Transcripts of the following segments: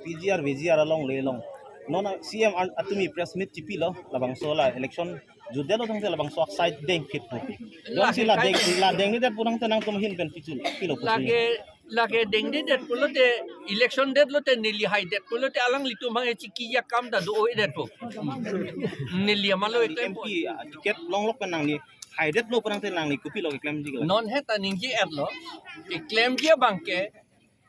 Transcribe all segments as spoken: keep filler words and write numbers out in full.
P G R, V G R along le long. Non a C M an-, atumi press meet chipilo, labangso la election jutdetlo tangte labangso side dengphitpo. Jongsi la deng, la dengnedet pu tangte nangtum ahin pen pichul, pilo pu. Lake, lake dengnedet pulote, election detlote, neli haidet pulote, alanglitum hang echiki akam ta do-edetpo. Neli amalo eklem M P, ah, ticket longlok pen nangli haidetlo pu tangte nangli kopilo keklemji ke la? Non he ta ningje-etlo, keklemji abangke,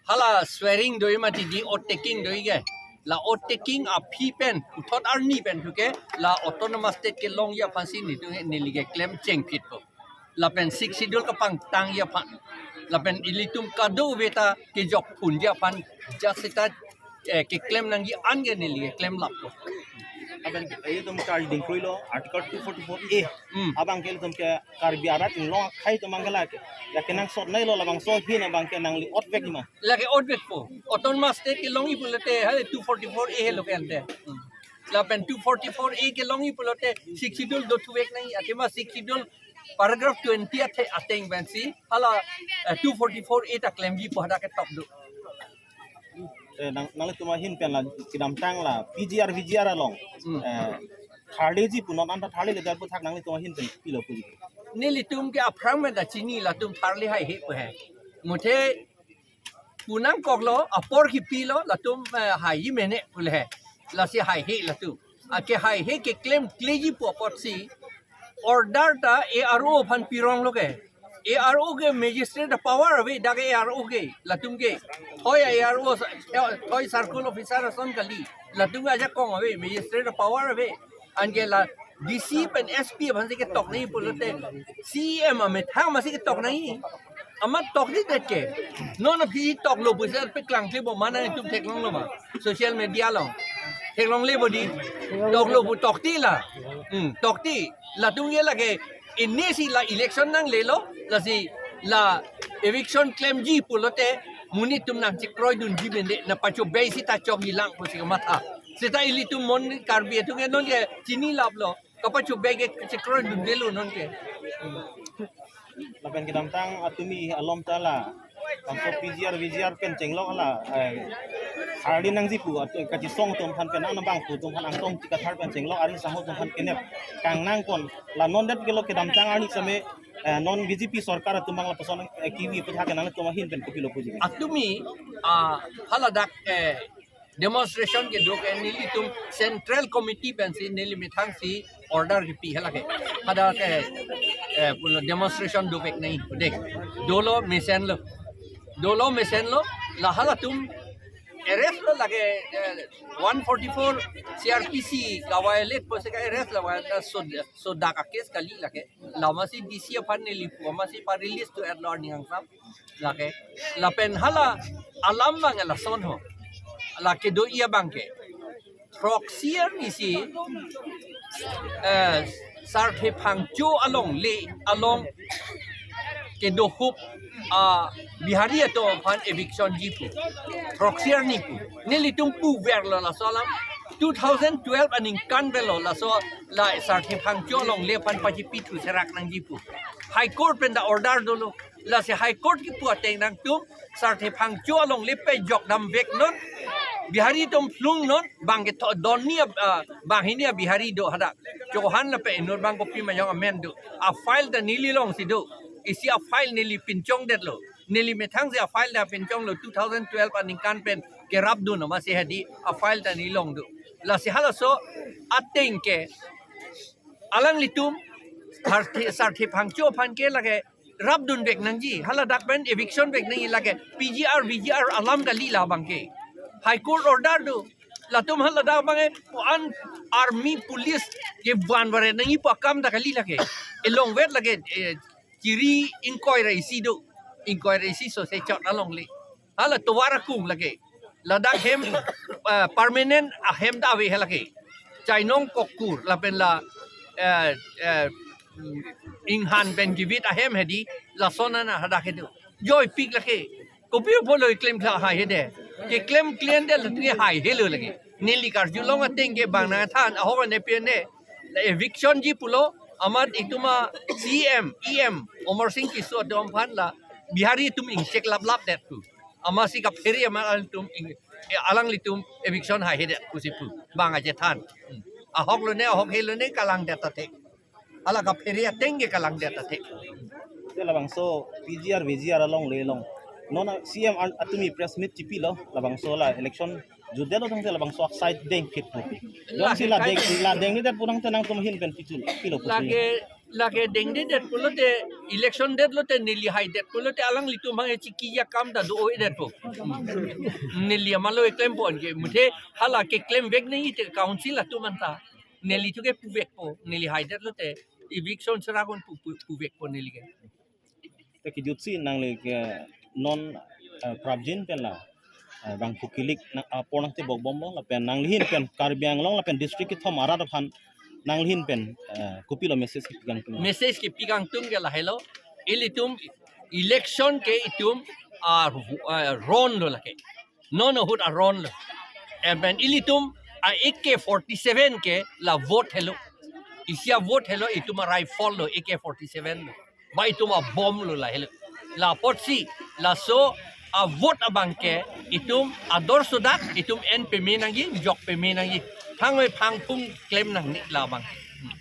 hala swearing do-i mati di, oath taking do-i ke. La oath taking aphi pen, puthot arni pen thu ke, la autonomous state kelongji aphansi nelitum, neli keklem chengphitpo. Lapen Sixth Schedule kapangtangji aphan. Lapen ilitum kadokave ta kejok phunji aphan, just seta, eh, keklem nangji an ke neli keklem lappo. Lapen ilitum charge dingkroilo, Article two forty-four A. Hmm. Abangke ilitum ke Karbi arat inglong akhei atum abangke lake, ya kenangsot neilo, labangso ahin abangke nangli otvekji ma? Lake otvekpo. Autonomous state kelongji pulote, hai two forty-four A helo ke ante. Hmm. Lapen two forty-four A kelongji pulote, Sixth Schedule dothuvek nangji, athema Sixth Schedule paragraph twenty athe ateng pensi, hala, eh, two forty-four A ta klemji pu hadak ketok do. Eh, nang, nanglitum ahin pen la kedamtang la P G R, V G R along. Hmm. Eh, tharleji pu non anta tharleledet aputhak nanglitum ahin pen pilo puji? Nelitum ke aphrang meda chini, latum tharle haihe pu he. Muthe pu nangkoklo, apor kipilo, latum, eh, haiji mene pu le he. Lasi haihe latum. Ake haihe keklemkleji pu apotsi order ta A R O aphan pironglo ke. A R O ke magistrate power ave, dak A R O ke, latum ke. Thoi A R O, thoi circle officer ason kali. Latum ajakong ave, magistrate power ave. Anke la D C pen S P aphansi ketok nangji pulote, C M amethang masi ketok nangji. Amat toknedet ke. Non aphi toklo pusi peklangklebo ma, nangtum theklonglo ma? Social media along theklonglebo di. Toklo pu tokti la. Hmm, tokti. Latum ke lake, inisi la election nanglelo, lasi la eviction klemji pulote, monit atum nangchekroidunji mene, nangpachobei seta chokji lang pusi kamatha. Seta ilitum mon Karbi atum ke non ke chinilaplo, kapachobei ke chekroidundelo non ke. Lapen kedamtang atumi alom ta la, bangso P G R, V G R pen chenglok hala, eh, tharli nangji pu, atu kachisong atum aphan pen, anabang pu atum aphan, angtong chikathar pen chenglok, ari sangho atum aphan kenep kangnang kon, la non det kelo kedamtang arni same, eh, non B J P sorkar atum abang lapuson, eh, kivi aputhak ke nangtum ahin pen kopilo puji? Atumi, ah, haladak, eh, demonstration kedo ke nelitum Central Committee pensi neli methangsi order kipi hala ke. Hadak ke, eh, pulo demonstration dovek nangji dek. Dolo mesenlo. Dolo mesenlo, la halatum arrest lo lake, eh, one forty-four C R P C ka-violate pusi ka-arrest lo, ka-, so, so dak a-case kali lake. La amatsi D C aphan neli pu, amatsi pa-release do-etlo arni kangsam. Lake, lapen hala alam abang lason ho. Lake do-i abangke. Throksi arnisi, eh, Sarthe Phangcho alongle, along kedohup, ah, Bihari atum aphan eviction ji pu. Throksi arni pu. Nelitum puverlo laso alam. Two thousand twelve aningkan avelo laso la Sarthe Phangcho alongle aphan pachipi thu serak nangji pu. High Court pen ta order dolo. Lasi High Court kipu ateng nangtum Sarthe Phangcho alongle pejok damveknon. Bihari atum phlungnon, bang ketho donni a, ah, banghini a-Bihari do hadak. Chauhan lapen inut bang kopi ma jong amen do. A-file ta neli longsi do. Isi a-file neli pinchongdetlo. Neli methangsi a-file ta pinchonglo, two thousand twelve aningkan pen kerapdun amatsi hedi a-file ta neli long do. Lasi halaso ateng ke alanglitum Sarthe, Sarthe Phangcho aphan ke lake rapdunvek nangji, haladak pen eviction vek nangji, lake P G R, V G R alam kali labangke. High Court order do. Latum haladak abangke an army police kevan varet nangji pu akam ta kali lake. Elongvet lake, eh, chiri ingkoi ra isi do. Ingkoi ra isi so se chot alongle. Hala tovar akung lake. Ladak hem, eh, permanent ahem ta ave he lake. Chainong kokkur lapen la, eh, eh, inghan pen kivit ahem hedi, lason an hadak he do. Joipik lake. Kopi apotlo keklem klemkle haihe de. Keklem klemkle de latum ke haihelo lake. Neli karjulong ateng ke bang nangthan ahok ne pe ne. La eviction ji pulo, amat itum a-C M, E M, Amarsing Tisso atum aphan la Bihari atum ingchek laplapdet pu. Amatsi kaphere amat alanglitum ing E, alanglitum eviction haihedet pusi pu. Bang achethan. Hmm. Ahok lone, ahok he lone, kalangdet athe. Hala kaphere ateng ke kalangdet athe. Te labangso P G R, V G R along le long. Non C M an- atumi press meet chipilo, labangso la election jutdetlo tangte labangso side dengkit po. Jongsi la deng la dengdedet pu tangte nangtum ahin pen pichul pilo pusi. Lake, lake dengdedet pulote, election detlote, neli haidet pulote, alanglitum hang echiki ya kam ta do-edet po. Neli amalo eklem po anke, muthe hala keklemvek nangji te council atum anta. Neli thu ke puvek po, neli haidetlote, eviction sera kon pu, pu, puvek po neli ke. Te kejutsi nangli ke non eh, prapjin pen la eh, bang pukilik na apor nangtebok bomlo lapen nangli ahin pen Karbi Anglong lapen district kethom arat aphan nangli ahin pen eh, kopilo message kipikangtung? Message kipikangtung ke lahelo, ilitum election ke itum a, a ron lo lake. Non ahut a ron lo. Lapen ilitum a A K forty-seven ke la vote helo. Isi a vote helo, itum a rifle lo, A K forty-seven lo. Ba itum a bomb lo lahelo. La apotsi, laso a vote abang ke itum ador sodak, itum en peme nangji, jok peme nangji. Thangvoi phangphung klem nangji labang. Hmm.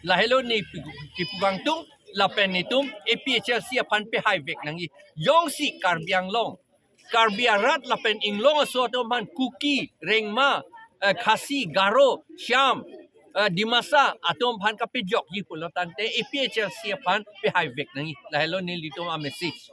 Lahelo ne pu- kipukangtung, lapen itum A P H L C aphan pehaivek nangji. Jongsi Karbi Anglong, Karbi arat lapen inglong aso atum aphan, Kuki, Rengma, eh, Khasi, Garo, Shyam, eh, Dimasa atum aphan kapejokji pulo tangte A P H L C aphan pehaivek nangji. Lahelo nelitum a message.